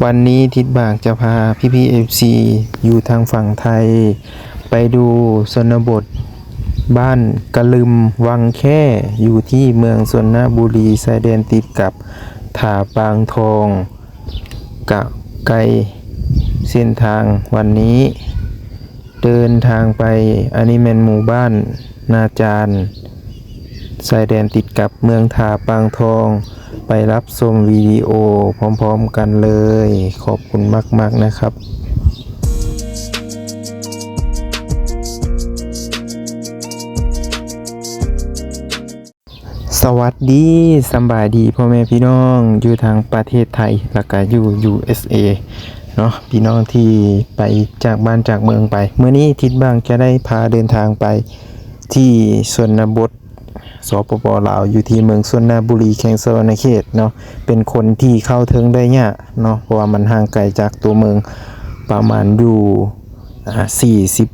ວັນນີ້ທິດບາງຈະພາພີ່ໆ ເອັຟຊີ ຢູ່ທາງຝັ່ງໄທ ໄປດູຊົນນະບົດບ້ານກະລຶມວັງແຄ ຢູ່ທີ່ເມືອງຊົນນະບູລີ ຊາຍແດນຕິດກັບທ່າປາງທອງ. ກະໄກເສັ້ນທາງວັນນີ້ ເດີນທາງໄປ ອັນນີ້ແມ່ນໝູ່ບ້ານນາຈານ ຊາຍແດນຕິດກັບເມືອງທ່າປາງທອງ. ໄປຮັບຊົມວິດີໂອພ້ອມໆກັນເລີຍ. ຂອບຄຸນມາກໆນະຄັບ. ສະຫວັດດີ ສຳບາຍດີພໍ່ແມ່ພີ່ນ້ອງຢູ່ທາງປະເທດໄທ ແລ້ວກະຢູ່ ຢູເອັສເອ ເນາະ ພີ່ນ້ອງທີ່ໄປຈາກບ້ານຈາກເມືອງໄປ. ມື້ນີ້ທິດບາງຈະໄດ້ພາເດີນທາງໄປທີ່ຊົນນະບົດ ສປປ ລາວ ຢູ່ທີ່ເມືອງຊົນນະບູລີ ແຂວງສະຫວັນນະເຂດເນາະ. ເປັນຄົນທີ່ເຂົ້າເຖິງໄດ້ຍາກເນາະ ເພາະວ່າມັນຫ່າງໄກຈາກຕົວເມືອງປະມານຢູ່ ອ່າ ສີ່ສິບ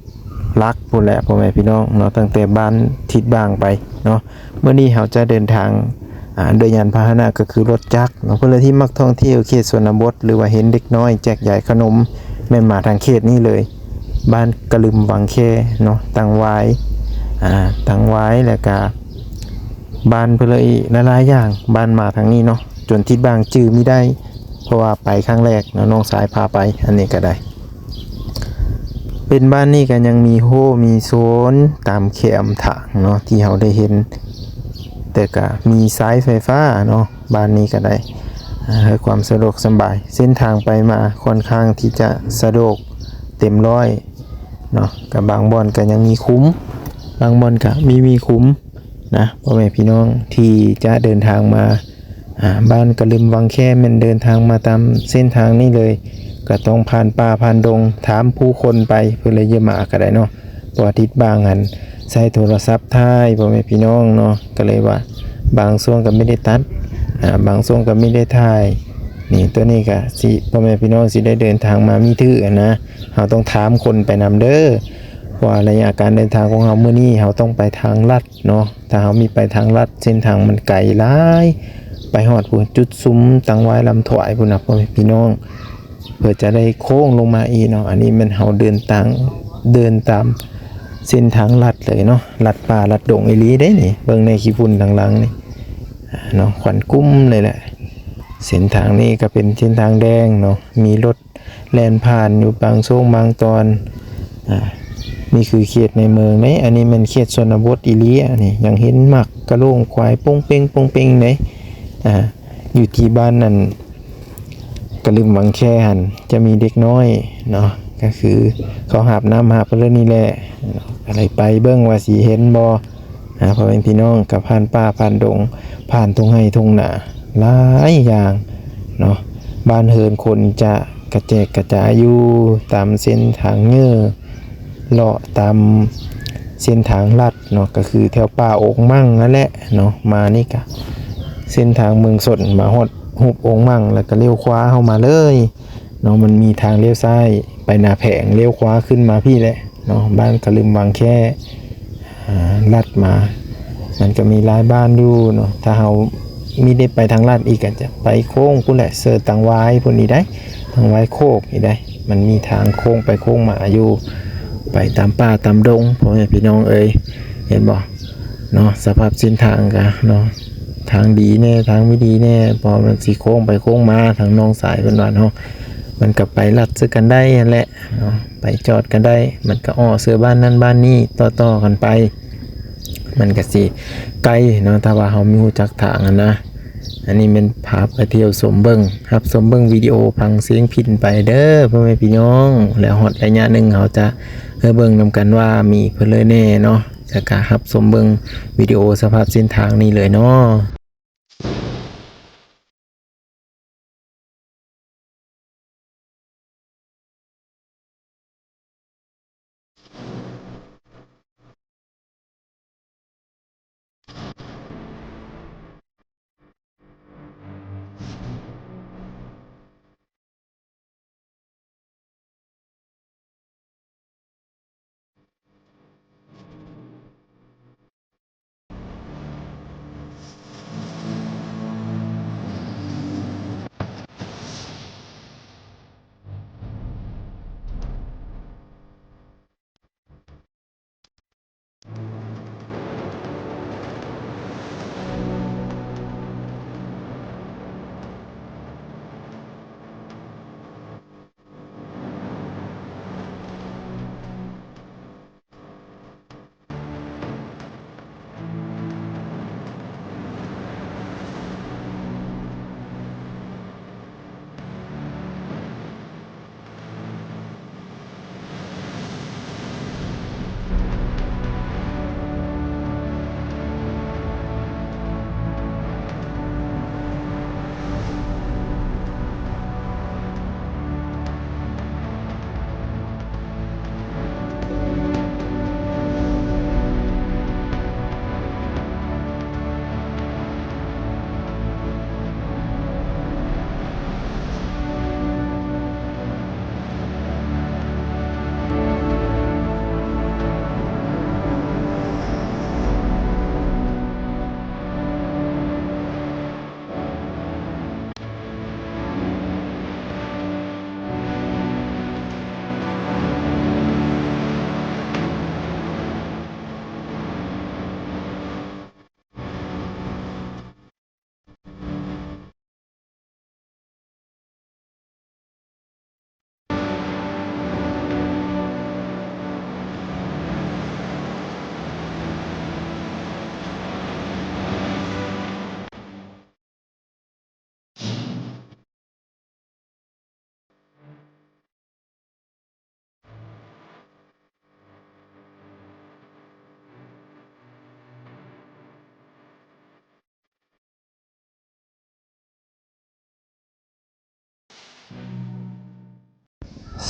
ຫຼັກພຸ້ນແຫຼະ ພໍ່ແມ່ພີ່ນ້ອງເນາະ ຕັ້ງແຕ່ບ້ານທິດບາງໄປເນາະ. ມື້ນີ້ເຮົາຈະເດີນທາງ ອ່າ ໂດຍຍານພາຫະນະກໍຄືລົດຈັກເນາະ. ເພື່ອທີ່ມັກທ່ອງທ່ຽວເຂດຊົນນະບົດ ຫຼືວ່າເຫັນເດັກນ້ອຍແຈກຢາຍຂະໜົມ ແມ່ນມາທາງເຂດນີ້ເລີຍ ບ້ານກະລຶມວັງແຄເນາະ ຕັງຫວາຍ ອ່າ ຕັງຫວາຍ ແລ້ວກະບ້ານເພິ່ນເລີຍອີກຫຼາຍໆຢ່າງ ບ້ານມາທາງນີ້ເນາະ ຈົນທິດບາງຈື່ມີໄດ້ ເພາະວ່າໄປຄັ້ງແລກເນາະ ນ້ອງຊາຍພາໄປ. ອັນນີ້ກໍໄດ້ ເປັນບ້ານນີ້ກໍຍັງມີຮົ້ວມີໂຊນຕາມແຄມທາງເນາະ ທີ່ເຮົາໄດ້ເຫັນ ແຕ່ກໍມີສາຍໄຟຟ້າເນາະ. ບ້ານນີ້ກໍໄດ້ ອ່າ ໃຫ້ຄວາມສະດວກສະບາຍ ເສັ້ນທາງໄປມາຄ່ອນຂ້າງທີ່ຈະສະດວກເຕັມຮ້ອຍເນາະ. ກໍບາງບ່ອນກໍຍັງມີຂຸມ ບາງບ່ອນກໍມີ ມີຂຸມນະ ພໍ່ແມ່ພີ່ນ້ອງທີ່ຈະເດີນທາງມາ ອ່າ ບ້ານກະລຶມວັງແຄ ແມ່ນເດີນທາງມາຕາມເສັ້ນທາງນີ້ເລີຍ ກໍຕ້ອງຜ່ານປ່າຜ່ານດົງ ຖາມຜູ້ຄົນໄປ ເພິ່ນເລີຍຢ່າມາກໍໄດ້ເນາະ. ເພາະວ່າທິດບາງຫັ້ນໃຊ້ໂທລະສັບຖ່າຍ ພໍ່ແມ່ພີ່ນ້ອງເນາະ ກໍເລີຍວ່າບາງຊ່ວງກໍບໍ່ໄດ້ຕັດ ອ່າ ບາງຊ່ວງກໍບໍ່ໄດ້ຖ່າຍ. ນີ້ ຕົວນີ້ກໍຊິ ພໍ່ແມ່ພີ່ນ້ອງຊິໄດ້ເດີນທາງມາມີຖືຫັ້ນນະ ເຮົາຕ້ອງຖາມຄົນໄປນຳເດີ ເພາະວ່າໄລຍະການເດີນທາງຂອງເຮົາມື້ນີ້ ເຮົາຕ້ອງໄປທາງລັດ ເນາະ. ຖ້າເຮົາມີໄປທາງລັດ ເສັ້ນທາງມັນໄກຫຼາຍ ໄປຮອດພຸ້ນ ຈຸດຊຸມຕັງຫວາຍລຳຖວາຍພຸ້ນນະ ພໍ່ແມ່ພີ່ນ້ອງ ເພື່ອຈະໄດ້ໂຄ້ງລົງມາອີກເນາະ. ອັນນີ້ແມ່ນເຮົາເດີນຕາງ ເດີນຕາມເສັ້ນທາງລັດເລີຍເນາະ ລັດປ່າລັດດົງອີ່ຫຼີເດ້ນີ້. ເບິ່ງແດ່ ຂີ້ຝຸ່ນທາງຫຼັງນີ້ເນາະ ຄວັນກຸ້ມເລີຍແຫຼະ. ເສັ້ນທາງນີ້ກໍເປັນເສັ້ນທາງແດງເນາະ ມີລົດ ແລ່ນຜ່ານຢູ່ບາງຊ່ວງບາງຕອນ. ອ່າ ນີ້ຄືເຂດໃນເມືອງເດ້ ອັນນີ້ແມ່ນເຂດຊົນນະບົດອີ່ຫຼີ. ອັນນີ້ຍັງເຫັນໝາກກະໂຫຼງຄວາຍໂປ່ງເປັງໆເດ້. ອ່າ ຢູ່ທີ່ບ້ານນັ້ນ ກະລຶມວັງແຄຫັ້ນ ຈະມີເດັກນ້ອຍເນາະ ກໍຄືເຂົາຫາບນ້ຳຫາບເພິ່ນນີ້ແຫຼະ. ກໍເລີຍໄປເບິ່ງວ່າຊິເຫັນບໍ່. ອ່າ ພໍ່ແມ່ພີ່ນ້ອງ ກໍຜ່ານປ່າຜ່ານດົງ ຜ່ານທົ່ງໄຮ່ທົ່ງນາ ຫຼາຍຢ່າງເນາະ. ບ້ານເຮືອນຄົນຈະກະແຈກກະຈາຍຢູ່ຕາມເສັ້ນທາງເຫຍື້ອ ເລາະຕາມເສັ້ນທາງລັດເນາະ ກໍຄືແຖວປ່າອົງມັງນັ້ນແຫຼະເນາະ. ມານີ້ກະເສັ້ນທາງເມືອງຊົນ ມາຮອດຮູບອົງມັງ ແລ້ວກະລ້ຽວຂວາເຮົາມາເລີຍເນາະ. ມັນມີທາງລ້ຽວຊ້າຍໄປນາແພງ ລ້ຽວຂວາຂຶ້ນມາພີ້ແຫຼະ ເນາະ ບ້ານກະລຶມວັງແຄ ອ່າ ລັດມາ ມັນກະມີຫຼາຍບ້ານຢູ່ເນາະ. ຖ້າເຮົາມີໄດ້ໄປທາງລັດອີກ ກະຈະໄປໂຄ້ງພຸ້ນແຫຼະ ເຊີດຕັງຫວາຍພຸ້ນນີ້ໄດ໋ ຕັງຫວາຍໂຄກນີ້ໄດ໋ ມັນມີທາງໂຄ້ງໄປໂຄ້ງມາຢູ່ ໄປຕາມປ່າຕາມດົງ ພໍ່ແມ່ພີ່ນ້ອງເອີຍ ເຫັນບໍ່ເນາະ. ສະພາບເສັ້ນທາງກະເນາະ ທາງດີແດ່ ທາງບໍ່ດີແດ່ ເພາະມັນຊິໂຄ້ງໄປໂຄ້ງມາ ທາງນ້ອງຊາຍເພິ່ນວ່າເນາະ ມັນກະໄປລັດໃສ່ກັນໄດ້ຫັ້ນແຫຼະ ເນາະ ໄປຈອດກັນໄດ້ ມັນກະເອາະເຊິ່ງບ້ານນັ້ນບ້ານນີ້ຕໍ່ໆກັນໄປ ມັນກະຊິໄກເນາະ ຖ້າວ່າເຮົາມີຮູ້ຈັກທາງຫັ້ນນະ. ອັນນີ້ແມ່ນພາໄປທ່ຽວຊົມເບິ່ງ ຮັບຊົມເບິ່ງວິດີໂອຟັງສຽງພິນໄປເດີພໍ່ແມ່ພີ່ນ້ອງ ແລ້ວຮອດໄລຍະໜຶ່ງເຮົາຈະເບິ່ງນຳກັນວ່າມີເພິ່ນເລີຍແດ່ເນາະ ແລ້ວກະຮັບຊົມເບິ່ງວິດີໂອສະພາບເສັ້ນທາງນີ້ເລີຍເນາະ.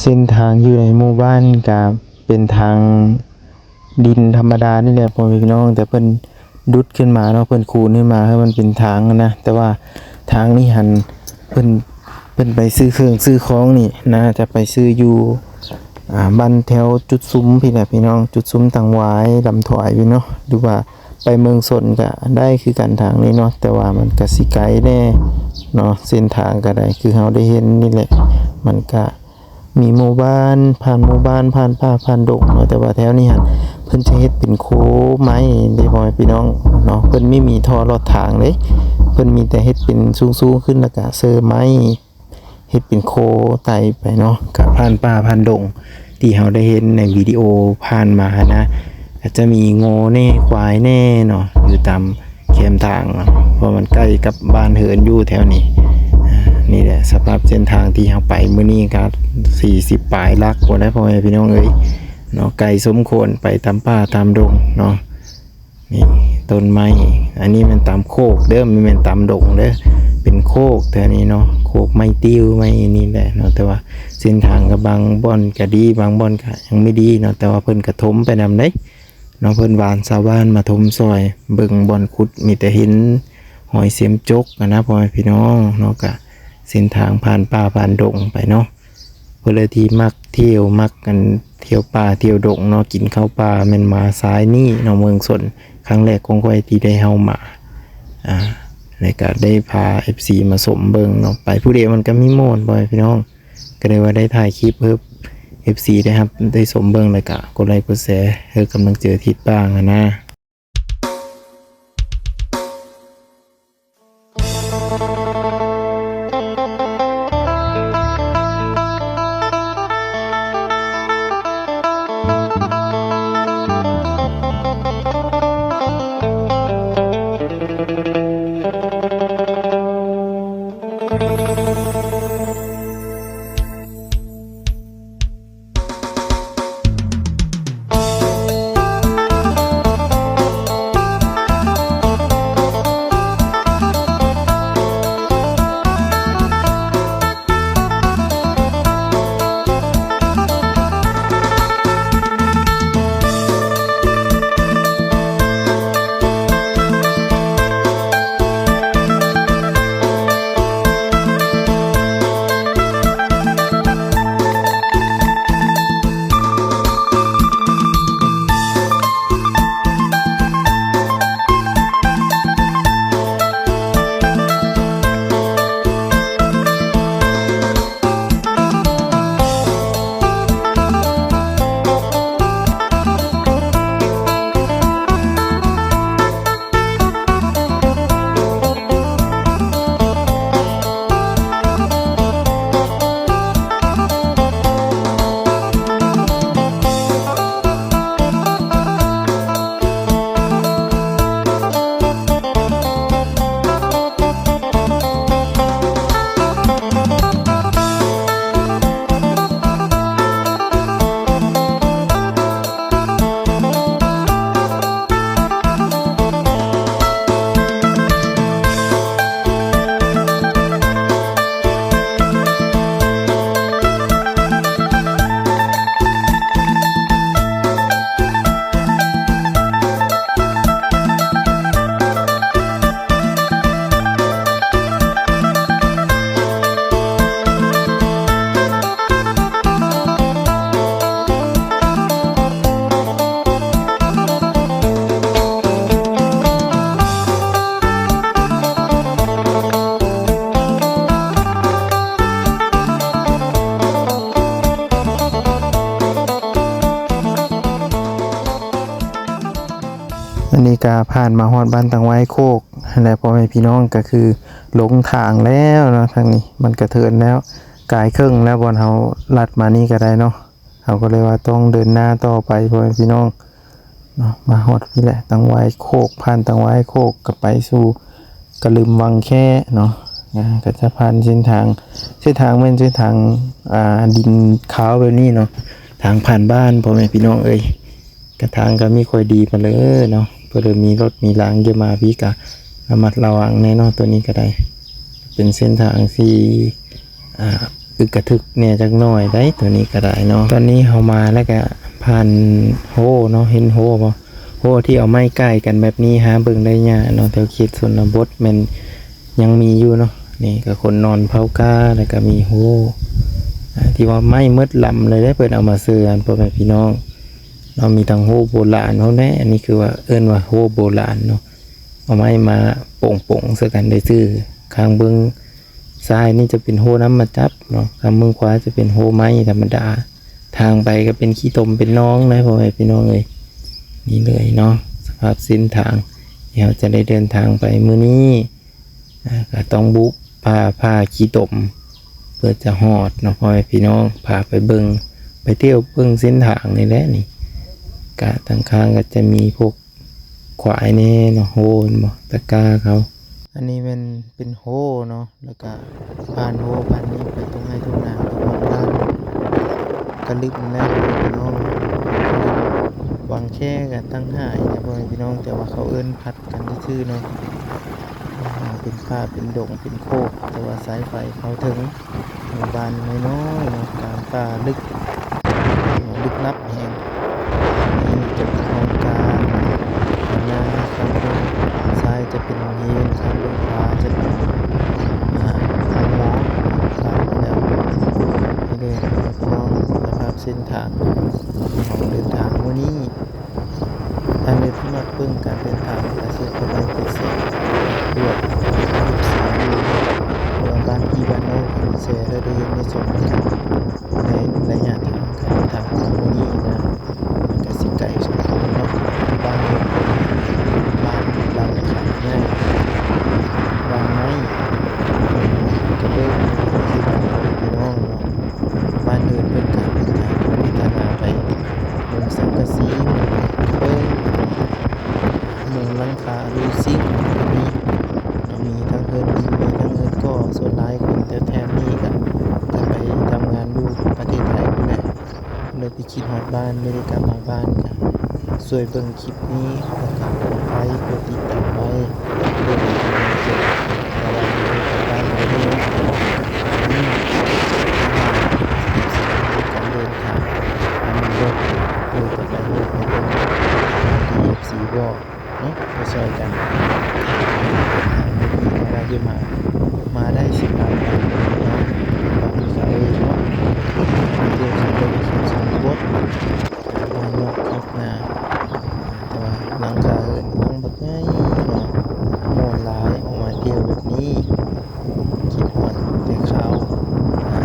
ເສັ້ນທາງຢູ່ໃນໝູ່ບ້ານກະເປັນທາງດິນທຳມະດານີ້ແຫຼະ ພໍ່ແມ່ພີ່ນ້ອງ, ແຕ່ເພິ່ນດຸດຂຶ້ນມາເນາະ, ເພິ່ນຂູດຂຶ້ນມາໃຫ້ມັນເປັນທາງນະ, ແຕ່ວ່າທາງນີ້ຫັ້ນ ເພິ່ນ ເພິ່ນໄປຊື້ເຄື່ອງຊື້ຂອງນີ້ ໜ້າຈະໄປຊື້ຢູ່ ອ່າ ບ້ານແຖວຈຸດຊຸມພີ້ແຫຼະພີ່ນ້ອງ, ຈຸດຊຸມຕັງຫວາຍ ດຳຖວາຍພີ້ເນາະ, ຫຼືວ່າໄປເມືອງຊົນກະໄດ້ຄືກັນທາງນີ້ເນາະ, ແຕ່ວ່າມັນກະຊິໄກແດ່ເນາະ, ເສັ້ນທາງກະໄດ້ ຄືເຮົາໄດ້ເຫັນນີ້ແຫຼະ, ມັນກະ ມີໝູ່ບ້ານ ຜ່ານໝູ່ບ້ານ ຜ່ານປ່າ ຜ່ານດົງເນາະ, ແຕ່ວ່າແຖວນີ້ຫັ້ນ ເພິ່ນຈະເຮັດເປັນໂຄໄມ້ເດ້ ພໍ່ແມ່ພີ່ນ້ອງເນາະ, ເພິ່ນມີ ມີທໍ່ລອດທາງເດ້, ເພິ່ນມີແຕ່ເຮັດເປັນສູງໆຂຶ້ນ ແລ້ວກະເຊີໄມ້ ເຮັດເປັນໂຄໄຕ່ໄປເນາະ, ກະຜ່ານປ່າ ຜ່ານດົງ ທີ່ເຮົາໄດ້ເຫັນໃນວິດີໂອຜ່ານມາຫັ້ນນະ, ກະຈະມີງົວແດ່ ຄວາຍແດ່ເນາະ ຢູ່ຕາມ ແຄມທາງເນາະ, ເພາະມັນໃກ້ກັບບ້ານເຮືອນຢູ່ແຖວນີ້. ອາ ນີ້ແຫຼະສະພາບເສັ້ນທາງທີ່ເຮົາໄປມື້ນີ້ ກະສີ່ສິບປາຍຫຼັກພຸ້ນແຫຼະ ພໍ່ແມ່ພີ່ນ້ອງເອີຍເນາະ, ໄກສົມຄວນ ໄປຕາມປ່າຕາມດົງເນາະ. ນີ້ຕົ້ນໄມ້ ອັນນີ້ແມ່ນຕາມໂຄກເດີ ບໍ່ແມ່ນຕາມດົງເດີ, ເປັນໂຄກແຖວນີ້ເນາະ, ໂຄກໄມ້ຕິ້ວໄມ້ນີ້ແຫຼະເນາະ, ແຕ່ວ່າເສັ້ນທາງກະບາງບ່ອນກະດີ ບາງບ່ອນກະຍັງບໍ່ດີເນາະ, ແຕ່ວ່າເພິ່ນກະຖົມໄປນຳເດ້ ເນາະ, ເພິ່ນຫວ່ານຊາວບ້ານມາຖົມຊ່ອຍ ເບິ່ງບ່ອນຂຸດ ມີແຕ່ເຫັນຮອຍເສັມຈົກຫັ້ນນະ ພໍ່ແມ່ພີ່ນ້ອງເນາະ, ກະເສັ້ນທາງຜ່ານປ່າຜ່ານດົງໄປເນາະ. ເພິ່ນເລີຍທີ່ມັກທ່ຽວ ມັກອັນທ່ຽວປ່າທ່ຽວດົງເນາະ, ກິນເຂົ້າປ່າແມ່ນມາສາຍນີ້ເນາະ, ເມືອງຊົນ ຄັ້ງແລກຂອງຂ້ອຍທີ່ໄດ້ເຂົ້າມາ ອາ ແລ້ວກະໄດ້ພາເອັຟຊີມາຊົມເບິ່ງເນາະ, ໄປຜູ້ດຽວມັນກະມີມ່ວນ ພໍ່ແມ່ພີ່ນ້ອງ. ກໍໄດ້ວ່າໄດ້ຖ່າຍຄລິບໃຫ້ເອັຟຊີໄດ້ຮັບໄດ້ຊົມເບິ່ງ ແລ້ວກະກົດໄລກົດແຊໃຫ້ກຳລັງໃຈທິດບ້າງຫັ້ນນາ. ອັນນີ້ກະຜ່ານມາຮອດບ້ານຕັງຫວາຍໂຄກຫັ້ນແຫຼະ ພໍ່ແມ່ພີ່ນ້ອງ, ກະຄືຫຼົງທາງແລ້ວເນາະ, ທາງນີ້ມັນກະເທີນແລ້ວ ກາຍເຄິ່ງແລ້ວ, ບ່ອນເຮົາລັດມານີ້ກະໄດ້ເນາະ. ເຮົາກໍເລີຍວ່າຕ້ອງເດີນໜ້າຕໍ່ໄປ ພໍ່ແມ່ພີ່ນ້ອງເນາະ, ມາຮອດພີ້ແຫຼະ ຕັງຫວາຍໂຄກ, ຜ່ານຕັງຫວາຍໂຄກກໍໄປສູ່ກະລຶມວັງແຄເນາະ. ອາ ກໍຈະຜ່ານເສັ້ນທາງ, ເສັ້ນທາງແມ່ນເສັ້ນທາງ ອາ ດິນຂາວແບບນີ້ເນາະ, ທາງຜ່ານບ້ານ ພໍ່ແມ່ພີ່ນ້ອງເອີຍ. ກະທາງກໍມີຄ່ອຍດີປານໃດເນາະ, ເພື່ອມີລົດມີລາງຈະມາພີ້ກະລະມັດລະວັງແດ່ເນາະ. ໂຕນີ້ກໍໄດ້ເປັນເສັ້ນທາງທີ່ ອ່າ ອຶກກະທຶກແດ່ຈັກໜ້ອຍໄດ໋ ໂຕນີ້ກໍໄດ້ເນາະ. ຕອນນີ້ເຮົາມາແລ້ວກະຜ່ານໂຮເນາະ ເຫັນໂຮບໍ່? ໂຮທີ່ເອົາໄມ້ກ່າຍກັນແບບນີ້ ຫາເບິ່ງໄດ້ຍາກເນາະ ແຖວເຂດຊົນນະບົດແມ່ນຍັງມີຢູ່ເນາະ. ນີ້ກໍຄົນນອນເຜົາກາ ແລ້ວກໍມີໂຮ ອາ ທີ່ວ່າໄມ້ໝົດລຳເລີຍເດ້ ເພິ່ນເອົາມາເຊີຫັ້ນ ພໍ່ແມ່ພີ່ນ້ອງເນາະ. ມີທັງໂຮໂບລານພ້ອມແດ່ ອັນນີ້ຄືວ່າເອີ້ນວ່າໂຮໂບລານເນາະ ເອົາໄມ້ມາປົງໆໃສ່ກັນໄດ້ຊື່. ຂ້າງເບື້ອງຊ້າຍນີ້ຈະເປັນໂຮນ້ຳມາຈັບເນາະ ຂ້າງເບື້ອງຂວາຈະເປັນໂຮໄມ້ທຳມະດາ. ທາງໄປກໍເປັນຂີ້ຕົມເປັນໜອງເລີຍ ພໍ່ແມ່ພີ່ນ້ອງເອີຍ. ນີ້ເລີຍເນາະ ສະພາບເສັ້ນທາງທີ່ເຮົາຈະໄດ້ເດີນທາງໄປມື້ນີ້ ອາ ກໍຕ້ອງບຸກປ່າຜ່າຂີ້ຕົມ ເພື່ອຈະຮອດເນາະ ພໍ່ແມ່ພີ່ນ້ອງ. ພາໄປເບິ່ງ ໄປທ່ຽວເບິ່ງເສັ້ນທາງນີ້ແຫຼະນີ້. ກະທາງຂ້າງກໍຈະມີພວກ ຂວາຍແດ່ເນາະ ໂຮເຫັນບໍ່ ຕະກ້າເຂົາ. ອັນນີ້ແມ່ນເປັນໂຮເນາະ ແລ້ວກະຜ່ານໂຮຜ່ານນີ້ໄປທົ່ງໄຮ່ທົ່ງນາ ໄປຮອດບ້ານກະລຶມແລ້ວພີ່ນ້ອງ. ວັງແຄກະຕ່າງຫາກນະພໍ່ແມ່ພີ່ນ້ອງ ແຕ່ວ່າເຂົາເອີ້ນຜັດກັນຊື່ໆເນາະ. ເປັນປ່າເປັນດົງເປັນໂຄກ ແຕ່ວ່າສາຍໄຟເຂົ້າເຖິງ ໝູ່ບ້ານນ້ອຍໆເນາະ ກາງປ່າລຶກ ເອີ ລຶກລັບແຮງ. ນີ້ຈະເປັນຫ້ອງການ ຂ້າງໜ້າ ຂ້າງເບື້ອງຊ້າຍຈະເປັນໂຮງຮຽນ ຂ້າງເບື້ອງຂວາຈະເປັນ ອາ ໂຮງໝໍ. ຜ່ານມາແລ້ວ ນີ້ເດີພີ່ນ້ອງ ສະພາບເສັ້ນທາງທີ່ເຮົາເດີນທາງມື້ນີ້. ທ່ານໃດທີ່ມັກເບິ່ງການເດີນທາງ ກໍຊ່ວຍກົດໄລກົດແຊດ້ວຍ ເອັຟຊີ ຢູ່ ເພາະວ່າບ້ານພີ່ບ້ານນ້ອງແຊໃຫ້ໄດ້ເຫັນໄດ້ຊົມນຳກັນ ໃນໄລຍະທາງການເດີນທາງຂອງມື້ນີ້ນະ. ມັນກໍຊິໄກສົມຄວນເນາະ ບ້ານເຮົາ ບ້ານ ບ້ານຂາໃຫຍ່ ບ້ານໄມ້ ກະເບິ່ງຄືກັນພີ່ນ້ອງເນາະ. ບ້ານເຮືອນເພິ່ນກໍ ກະພັດທະນາໄປ ມຸງສັງກະສີ ມຸງກະເບື້ອງ ມຸງຫຼັງຄາດູຊິງກໍມີເນາະ ມີທັງເຮືອນດິນ ມີທັງເຮືອນກໍ່. ສ່ວນຫຼາຍຄົນແຖວໆນີ້ກໍ ກໍໄປທຳງານຢູ່ປະເທດໄທພຸ້ນແຫຼະ ເລີຍໄປຄິດຮອດບ້ານ ໄດ້ກັບມາບ້ານ. ກໍຊ່ວຍເບິ່ງ ຄລິບນີ້ ແລ້ວກໍກົດໄລກົດຕິດຕາມໄວ້ເດີ ເພື່ອເປັນກຳລັງໃຈໃຫ້ກັບທາງບ້ານເຮົາເດີ. ນີ້ ການເດີນທາງ ມີລົດຢູ່ ກໍໄປລົດໄປເບິ່ງ ທີ່ ເອັຟຊີ ບອກເນາະ ໄປຊ່ອຍກັນ. ເດີນທາງມື້ນີ້ ເພາະວ່າຢູ່ມາ ມາໄດ້ສິບປາຍເນາະ ເປັນບາງສາເວເນາະ ເດີນທາງເດີນເຂດຊົນນະບົດ ບ້ານນອກຄອກນາ ແຕ່ວ່າຫຼັງຄາເຮືອນຫຼັງບັກໃຫຍ່ເນາະ ມ່ວນຫຼາຍ ອອກມາທ່ຽວແບບນີ້ ຄິດຮອດແຕ່ຄາວ ອ່າ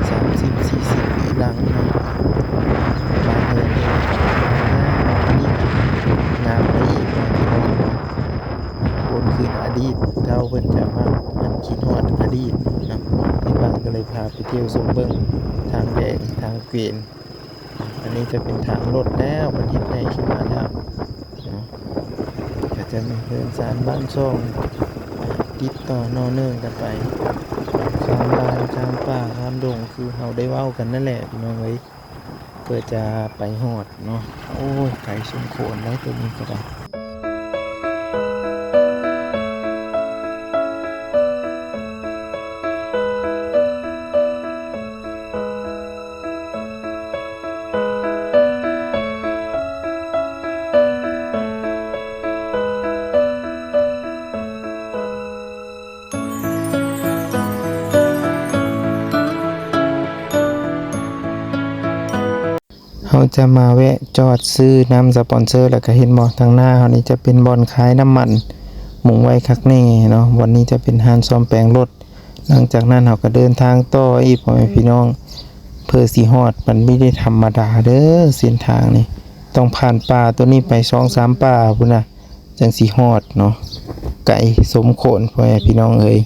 ສາມສິບສີ່ສິບປີຫຼັງເນາະ ບ້ານເຮືອນນີ້ກໍງາມ ອັນນີ້ງາມໄປອີກເນາະ ໂອນຄືນອະດີດ ຜູ້ເຖົ້າເພິ່ນຈະມັກ ອັນ ຄິດຮອດອະດີດເນາະ ທີ່ບ້ານກໍເລີຍພາໄປທ່ຽວຊົມເບິ່ງ ທາງແດງ ທາງເກວນ. ອັນນີ້ຈະເປັນທາງລົດແລ້ວ ເພິ່ນເຮັດໃຫ້ຂຶ້ນມາແລ້ວເນາະ ກໍຈະມີເຮືອນຊານບ້ານຊ່ອງ ຕິດຕໍ່ຕໍ່ເນື່ອງກັນໄປ ຂ້າມບ້ານ ຂ້າມປ່າ ຂ້າມດົງ ຄືເຮົາໄດ້ເວົ້າກັນນັ້ນແຫຼະພີ່ນ້ອງເອີຍ ເພື່ອຈະໄປຮອດເນາະ. ໂອ້ຍ ໄກສົມຄວນໄດ໋ ໂຕນີ້ກໍໄດ້. ເຮົາຈະມາແວະຈອດຊື້ນ້ຳສະປອນເຊີ ແລ້ວກໍເຫັນບໍ່ ທາງໜ້າເຮົານີ້ຈະເປັນບ່ອນຂາຍນ້ຳມັນ ມຸງໄວ້ຄັກແນ່ເນາະ. ບ່ອນນີ້ຈະເປັນຮ້ານສ້ອມແປງລົດ. ຫຼັງຈາກນັ້ນເຮົາກໍເດີນທາງຕໍ່ອີກ ພໍ່ແມ່ພີ່ນ້ອງ ເພື່ອຊິຮອດ. ມັນບໍ່ໄດ້ທຳມະດາເດີ ເສັ້ນທາງນີ້ ຕ້ອງຜ່ານປ່າໂຕນີ້ໄປສອງສາມປ່າພຸ້ນນະ ຈັ່ງຊິຮອດເນາະ ໄກສົມຄວນ ພໍ່ແມ່ພີ່ນ້ອງເອີຍ.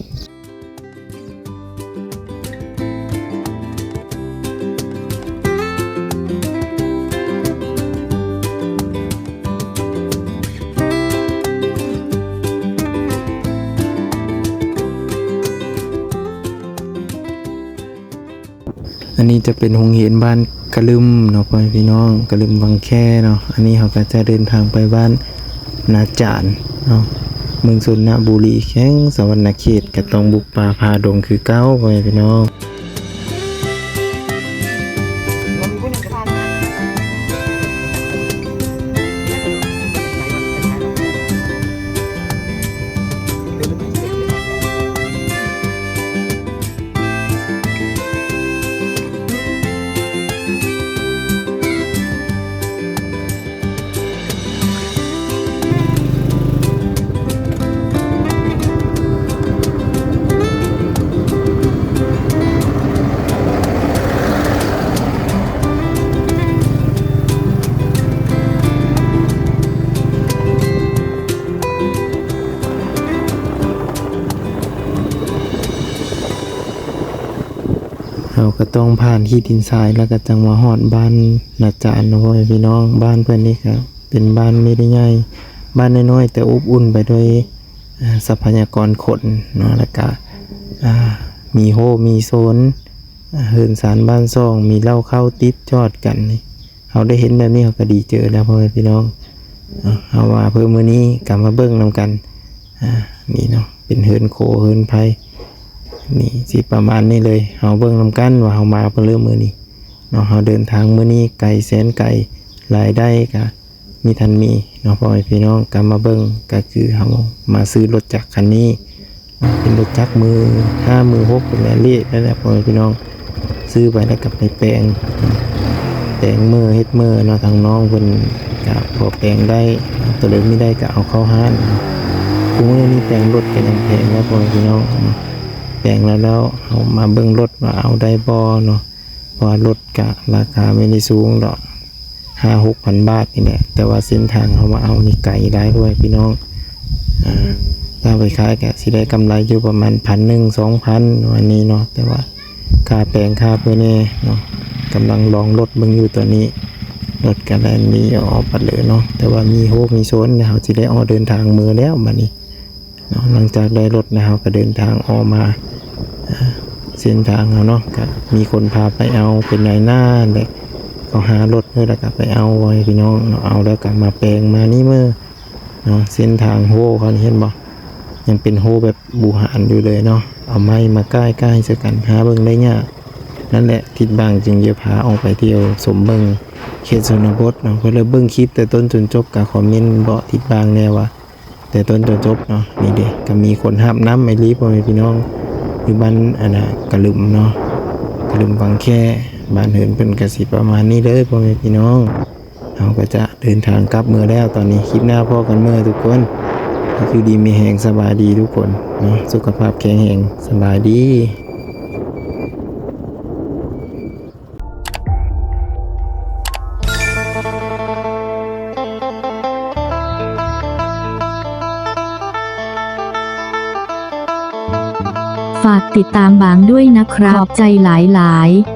ອັນນີ້ຈະເປັນໂຮງຮຽນບ້ານກະລຶມເນາະ ພໍ່ແມ່ພີ່ນ້ອງ ກະລຶມວັງແຄເນາະ. ອັນນີ້ເຮົາກໍຈະເດີນທາງໄປບ້ານນາຈານເນາະ ເມືອງຊົນນະບູລີ ແຂວງສະຫວັນນະເຂດ ກໍຕ້ອງບຸກປ່າຜ່າດົງຄືເກົ່າ ພໍ່ແມ່ພີ່ນ້ອງ. ເຮົາກໍຕ້ອງຜ່ານຂີ້ດິນຊາຍ ແລ້ວກໍຈັ່ງມາຮອດບ້ານນາຈານເນາະ ພໍ່ແມ່ພີ່ນ້ອງ. ບ້ານເພິ່ນນີ້ກໍເປັນບ້ານບໍ່ໄດ້ໃຫຍ່ ບ້ານນ້ອຍໆ ແຕ່ອົບອຸ່ນໄປດ້ວຍ ອ່າ ຊັບພະຍາກອນຄົນເນາະ ແລ້ວກະ ອ່າ ມີໂຮງມີໂຊນ ອ່າ ເຮືອນຊານບ້ານຊ່ອງ ມີເລົ້າເຂົ້າຕິດຈອດກັນນີ້ ເຮົາໄດ້ເຫັນແບບນີ້ເຮົາກໍດີໃຈແລ້ວ ພໍ່ແມ່ພີ່ນ້ອງ. ເຮົາວ່າເພິ່ນມື້ນີ້ກໍມາເບິ່ງນຳກັນ ອ່າ ນີ້ເນາະ ເປັນເຮືອນໂຄເຮືອນໄພ ນີ້ຊິປະມານນີ້ເລີຍ. ເຮົາເບິ່ງນຳກັນວ່າເຮົາມາເພິ່ນເລີຍມື້ນີ້ເນາະ ເຮົາເດີນທາງມື້ນີ້ໄກແສນໄກ ລາຍໄດ້ກໍ ມີທັນມີເນາະ ພໍ່ແມ່ພີ່ນ້ອງ. ກໍມາເບິ່ງ ກໍຄືເຮົາມາຊື້ລົດຈັກຄັນນີ້ເນາະ ເປັນລົດຈັກມືຫ້າ ມືຫົກ ເປັນແຫຼະເລດນັ້ນແຫຼະ ພໍ່ແມ່ພີ່ນ້ອງ. ຊື້ໄປແລ້ວກໍໄປແປງ ແປງເມີເຮັດເມີເນາະ ທາງນ້ອງເພິ່ນກໍພໍແປງໄດ້ ໂຕໃດມີໄດ້ກໍເອົາເຂົ້າຮ້ານ. ທຸກມື້ນີ້ແປງລົດກໍຍັງແພງເນາະ ພໍ່ແມ່ພີ່ນ້ອງເນາະ. ແປງແລ້ວ ແລ້ວເຮົາມາເບິ່ງລົດວ່າເອົາໄດ້ບໍ່ເນາະ ເພາະວ່າລົດກະລາຄາບໍ່ໄດ້ສູງດອກ ຫ້າຫົກພັນບາດນີ້ແຫຼະ ແຕ່ວ່າເສັ້ນທາງເຮົາມາເອົານີ້ໄກຫຼາຍ ພໍ່ແມ່ພີ່ນ້ອງ. ອ່າ ຖ້າໄປຂາຍກະຊິໄດ້ກຳໄລຢູ່ປະມານພັນໜຶ່ງ ສອງພັນ ປະມານນີ້ເນາະ ແຕ່ວ່າຄ່າແປງຄ່າເພິ່ນແດ່ເນາະ. ກຳລັງລອງລົດເບິ່ງຢູ່ຕອນນີ້ ລົດກະໄດ້ມີອອກບັດເລີຍເນາະ ແຕ່ວ່າມີໂຮງມີໂຊນ ເຮົາຊິໄດ້ອອກເດີນທາງເມືອແລ້ວບັດນີ້ ເນາະ. ຫຼັງຈາກໄດ້ລົດແລ້ວ ເຮົາກໍເດີນທາງອອກມາ ເສັ້ນທາງເຮົາເນາະ ກໍມີຄົນພາໄປເອົາ ເປັນນາຍໜ້າແຫຼະ ເຂົາຫາລົດເລີຍ ແລ້ວກໍໄປເອົາໄວ້ພີ່ນ້ອງເນາະ. ເອົາແລ້ວກໍມາແປງມານີ້ເມີເນາະ. ເສັ້ນທາງໂຮງເຂົານີ້ເຫັນບໍ່ ຍັງເປັນໂຮງແບບບູຮານຢູ່ເລີຍເນາະ ເອົາໄມ້ມາກ່າຍໆ ໃສ່ກັນ ຫາເບິ່ງໄດ້ຍາກ. ນັ້ນແຫຼະ ທິດບາງຈຶ່ງຈະພາອອກໄປທ່ຽວຊົມເບິ່ງເຂດຊົນນະບົດເນາະ ເພິ່ນເລີຍເບິ່ງຄລິບແຕ່ຕົ້ນຈົນຈົບ ກໍຄອມເມັນບອກທິດບາງແດ່ວ່າ ແຕ່ຕົ້ນຈົນຈົບເນາະ. ນີ້ເດ້ ກໍມີຄົນຫາບນ້ຳອີ່ຫຼີ ພໍ່ແມ່ພີ່ນ້ອງ ຢູ່ບ້ານອັນນ່າກະລຶມເນາະ ກະລຶມວັງແຂ້ ບ້ານເຮືອນເພິ່ນກໍຊິປະມານນີ້ເດີ ພໍ່ແມ່ພີ່ນ້ອງ. ເຮົາກໍຈະເດີນທາງກັບເມືອແລ້ວຕອນນີ້ ຄລິບໜ້າພໍ້ກັນເດີທຸກຄົນ ຢູ່ດີມີແຮງ ສະບາຍດີທຸກຄົນເນາະ ສຸຂະພາບແຂງແຮງ ສະບາຍດີ. ฝากติดตามบางด้วยนะครับ ขอบใจหลายๆ